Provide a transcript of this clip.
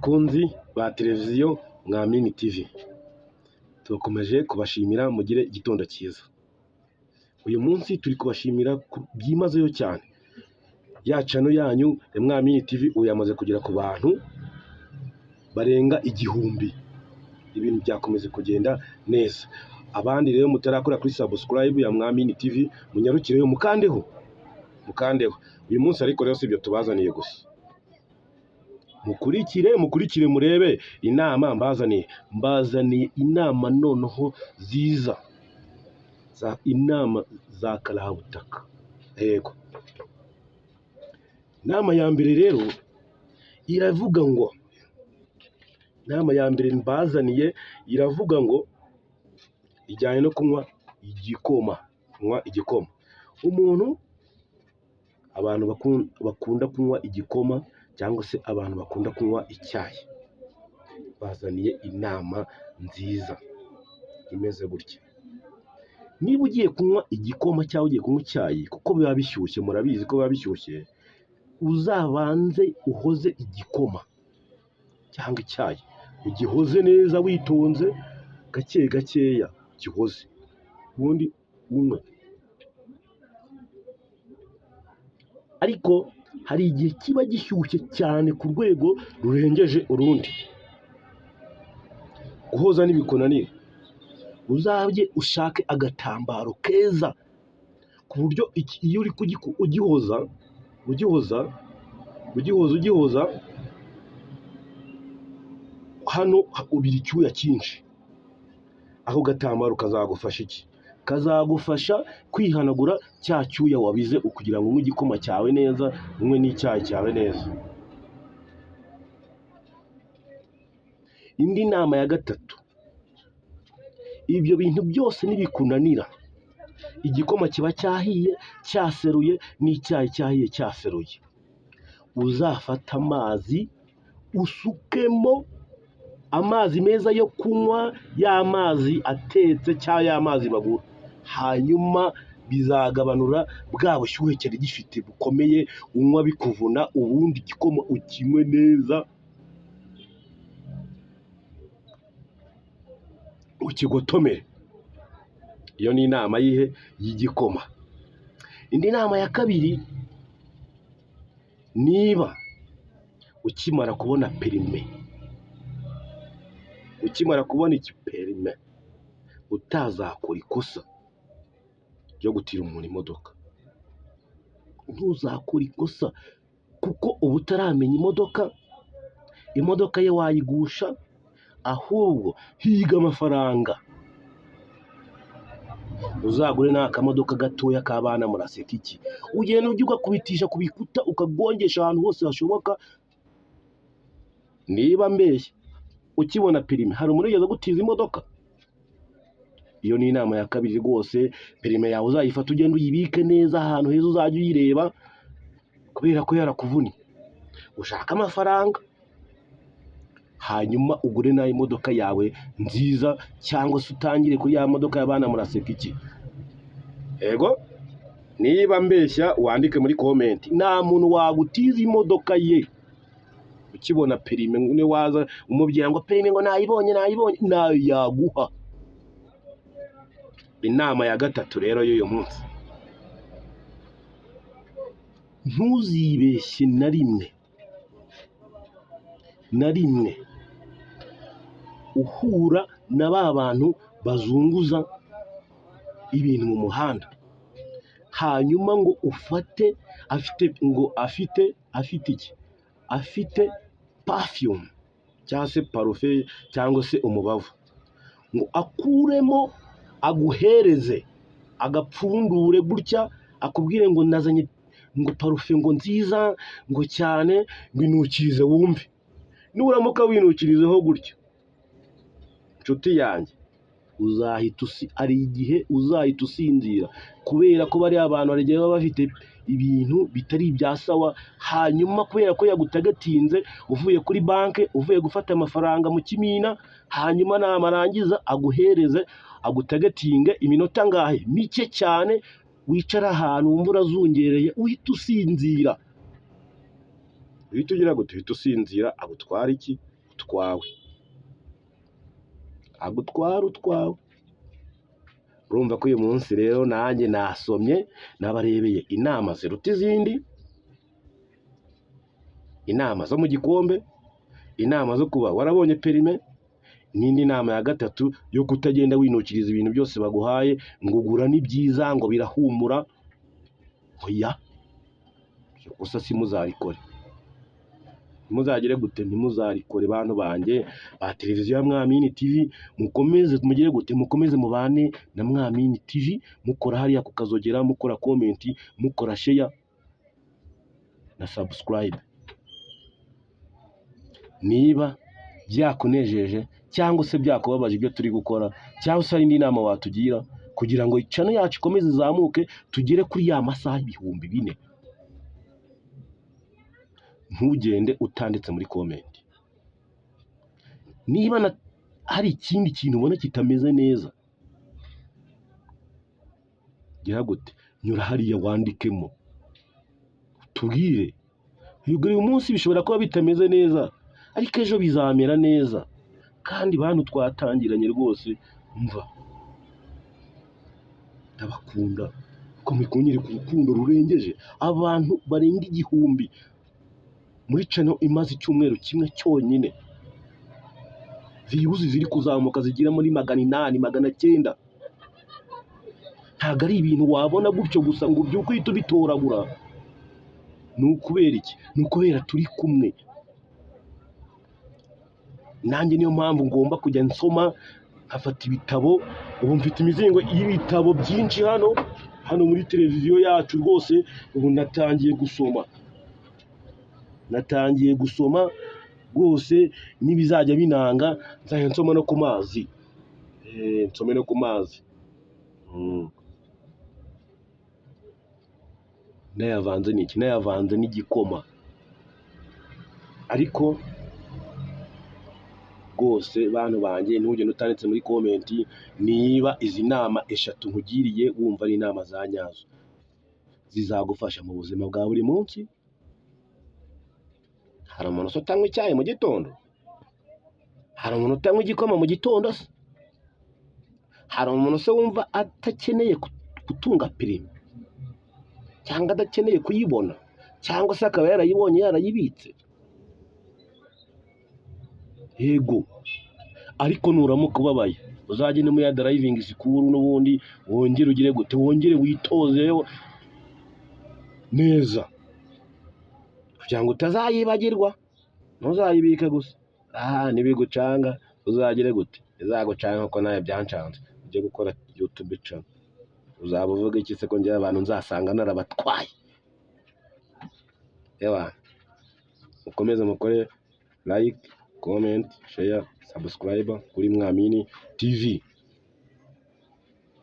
Bakunzi ba televiziyo Mwamini TV, turakomeje kubashimira, mugire igitondo cyiza. Uyu munsi turi kubashimira byimazeyo cyane. Ya channel yanyu ya Mwamini TV ubu yamaze kugera ku bantu barenga 1000. Ibintu byakomeza kugenda neza. Abandi rero mutarakora kuri subscribe ya Mwamini TV, munyarukireyo mukandeho, mukandeho. Uyu munsi ariko rero si ibyo tubazaniye gusa. Mukurikire, mukurikire murebe inama mbazaniye. Mbazaniye inama noneho ziza za inama za karahabutaka. Yego. Inama ya mbere rero iravuga ngo, inama ya mbere mbazaniye iravuga ngo ijyanye no kunywa igikoma, kunywa igikoma. Umuntu, abantu bakunda kunywa igikoma cyangwa se abantu bakunda kunywa icyayi, bazaniye inama nziza imeze gutya. Niba ugiye kunywa igikoma cyangwa ugiye kunywa icyayi, kuko biba bishyushye, murabizi ko biba bishyushye, uzabanze uhoze igikoma cyangwa icyayi, ugihoze neza witonze, gake gakeya ugihoze, ubundi unywe. Ariko hari igihe kiba gishyushye cyane ku rwego rurengeje urundi, guhoza ntibikunanire, uzajye ushake agatambaro keza ku buryo iyo uri ugihoza, ugihoza, ugihoza, ugihoza, hano ubira icyuya cyinshi. Ako gatambaro kazagufasha iki? Kazagufasha kwihanagura cya cyuya wabize kugira ngo unywe igikoma cyawe neza, unywe n'icyayi cyawe neza. Indi nama ya gatatu, ibyo bintu byose nibikunanira, igikoma kiba cyahiye cyaseruye n'icyayi cyahiye cyaseruye, uzafate amazi usukemo amazi meza yo kunywa, ya mazi atetse cyangwa ya mazi bagura, hanyuma bizagabanura bwa bushyuhe cyari gifite bukomeye, unywa bikuvuna, ubundi igikoma ukinywe neza, ukigotomere. Iyo ni inama yihe? Y'igikoma. Indi nama ya kabiri, niba ukimara kubona perime, ukimara kubona ikiperime, utazakora ikosa ryo gutira umuntu imodoka. Ntuzakore ikosa kuko uba utaramenya imodoka, imodoka ye wayigusha, ahubwo higa amafaranga uzagure n'akamodoka gatoya k'abana, muraseka iki? Ugenda ujya ugakubitisha ku bikuta, ukagongesha ahantu hose hashoboka. Niba mbeshya, ukibona perime hari umuntu wigeze agutiza imodoka? Iyo ni inama ya kabiri rwose. Perime yawe uzayifata ugende uyibike neza ahantu heza uzajya uyireba, kubera ko yarakuvunnye. Ushake amafaranga hanyuma ugure nayo imodoka yawe nziza, cyangwa se utangire kuri ya modoka y'abana, muraseka iki? Yego, niba mbeshya wandike muri comment. Nta muntu wagutiza imodoka ye ukibona perime, ngo waza umubwira ngo perime ngo nayibonye, nayibonye, nayo yaguha. Inama ya gatatu rero y'uyu munsi, ntuzibeshye na rimwe na rimwe uhura na ba bantu bazunguza ibintu mu muhanda, hanyuma ngo ufate afite ngo afite afite iki? Afite perfume cyangwa se parufe cyangwa se umubavu, ngo akuremo aguhereze agapfundure gutya, akubwire ngo nazanye ngo parufe ngo nziza ngo cyane, ngo inukirize wumve. Nuramuka winukirizeho gutya, nshuti yanjye, uzahita hari igihe uzahita usinzira, kubera ko bariya bantu hari igihe baba bafite ibintu bitari ibya sawa, hanyuma kubera ko yagutagatinze uvuye kuri banki, uvuye gufata amafaranga mu kimina, hanyuma namarangiza aguhereze agutagatinge iminota angahe? Mike cyane, wicara ahantu wumva urazungereye, uhita usinzira. Uhita ugira gute? Uhita usinzira, agutwara iki? Utwawe, agutwara utwawe. Urumva ko uyu munsi rero nanjye nasomye, nabarebeye inama ziruta izindi, inama zo mu gikombe, inama zo kuba warabonye permis, n'indi nama ya gatatu yo kutagenda winukiriza ibintu byose baguhaye ngo gura ni byiza, ngo birahumura. Oya, iryo kosa simuzarikore. Ntimuzagire gute? Ntimuzarikore, bantu banjye ba televiziyo ya Mwamini TV. Mukomeze mugire gute? Mukomeze mubane na Mwamini TV, mukora hariya ku kazogera, mukora comment, mukora share na subscribe. Niba byakunejeje cyangwa se byakubabaje ibyo turi gukora, cyangwa se hari indi nama watugira kugira ngo channel yacu ikomeze izamuke, tugere kuri ya masaha 4000, ntugende utanditse muri comment. Niba hari ikindi kintu ubona kitameze neza, gira gute? Nyura hariya wandikemo, tubwire. Uyu munsi bishobora kuba bitameze neza, ariko ejo bizamera neza. Kandi bantu twatangiranye rwose, mva ndabakunda ko muri kunyereka urukundo rurengeje. Abantu barenga 1000 muri channel imaze icyumweru kimwe cyonyine, views ziri kuzamuka zigera muri 800, 900, ntabwo ari ibintu wabona gutyo gusa ngo ubyuke uhite ubitoragura. Ni ukubera iki? Ni ukubera turi kumwe. Nanjye niyo mpamvu ngomba kujya nsoma, nkafata ibitabo. Ubu mfite imizingo y'ibitabo byinshi hano muri televiziyo yacu rwose. Ubu natangiye gusoma rwose. N'ibizajya binanga nzajya nsoma no ku mazi, nsome no ku mazi. Nayavanze n'iki? Nayavanze n'igikoma. Ariko rwose bantu banjye, ntugende utanditse muri comment niba izi nama eshatu nkugiriye wumva ari inama za nyazo zizagufasha mu buzima bwa buri munsi. Hari umuntu se utanywa icyayi mu gitondo? Hari umuntu utanywa igikoma mu gitondo se? Hari umuntu se wumva atakeneye gutunga permis, cyangwa adakeneye kuyibona, cyangwa se akaba yarayibonye yarayibitse? Yego, ariko nuramuka ubabaye, uzagende muri ya driving school n'ubundi wongere ugire gute? Wongere witozeyo neza kugira ngo utazayibagirwa. Ntuzayibike gusa. Aha nibigucanga uzagire gute? Bizagucanga kuko nawe byancanze. Ujye gukora YouTube channel, uzaba uvuga iki se ko njyewe abantu nzasanga narabatwaye? Ewa, mukomeze mukore like, comment, share, subscribe kuri Mwamini TV.